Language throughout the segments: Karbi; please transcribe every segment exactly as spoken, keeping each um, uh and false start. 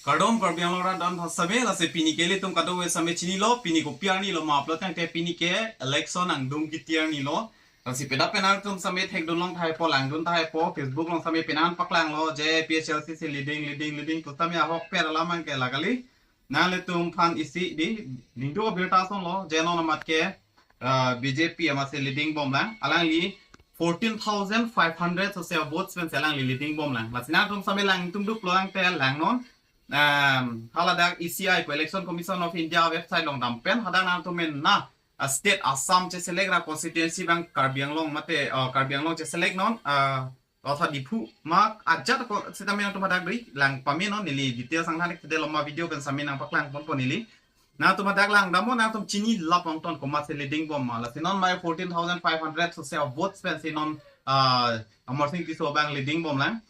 Kardom Karbi Anglong arat don tha same, lasi pini ke ilitum kadokave same chinilo, pini kopi arni lo ma pulo tangte pini ke election angdung kiti arni lo. Lasi peda pen nangtum same thekdun long tahai po, langdun tahai po, Facebook along same penang paklanglo je A P H L C si leading, leading, leading pu same ahokpet alam abang ke la kali. Nanglitum aphan isi di, ningduk abirta asonlo, je non amat ke, ah, B J P amatsi leading bomlang, alangli fourteen thousand five hundred sose votes pensi alangli leading bomlang. Lasi nangtum same langdun duk pulo tangte langnon. Um, haladak E C I pu Election Commission of India website along dam pen hadak nangtum mena, ah, state Assam cheselect ra constituency abang Karbi Anglong mate, ah, Karbi Anglong cheselect non, ah, otha Diphu ma ajat ko sitame nangtum hadak ri lang pame non, neli details angthan ik tede lo ma video pen same nangpaklang ponpo neli. Nangtum hadak langdamnon, nangtum chini lap ong ton komatsi leading bom ma. Lasi non mai fourteen thousand five hundred sose votes pensi non, ah, Amarsing Tisso abang leading bomlang.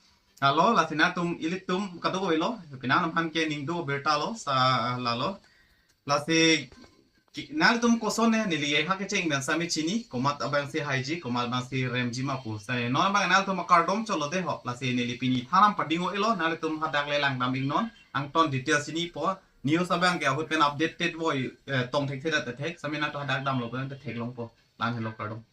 Alo, lasi nangtum ilitum kadokave lo, penang aphan ke ningduk abirta lo, sa lalo. Lasi ki-, nangtum koson ne neli ye ha kecheng pen same chini, komat abangsi haiji, komat abangsi remji ma pu. Sa non abang nangtum akardom cholo de ho, lasi neli pini thanam pading o ilo, nangtum hadak le langdam ik non, angton details chinipo, news abang ke ahut pen updated voi, eh, tong thekthedet thek, same nangtum hadak damlo pen theklongpo, lang helo kardom.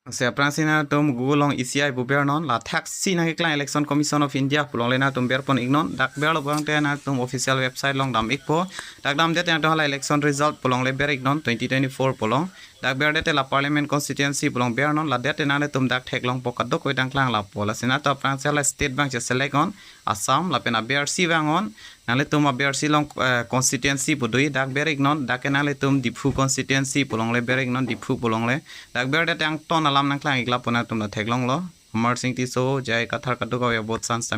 Lasi aphrangsi nangtum Google along E C I pu bernon, la thaksi nangkeklang Election Commission of India pu along le nangtum berpon iknon, dak berlo abang te nangtum official website along dam ikpo, dak damdet nangtum hala election result pu along le ber iknon twenty twenty-four pu along, dak berdet la parliament constituency pu along bernon, ladet nangtum dak theklongpo kadokave dang klang lapo, lasi nangtum aphrangsi hala state abang cheselect on, Assam, lapen aber si abang on, nanglitum aber si along, eh, constituency pu do-i, dak ber iknon, dak ke nanglitum Diphu constituency pu along le ber iknon, Diphu pu along le. Dak berdet angton alam nangklang ik lapu nangtum ta theklonglo. Amarsing Tisso, J I Kathar kadokave vote san same.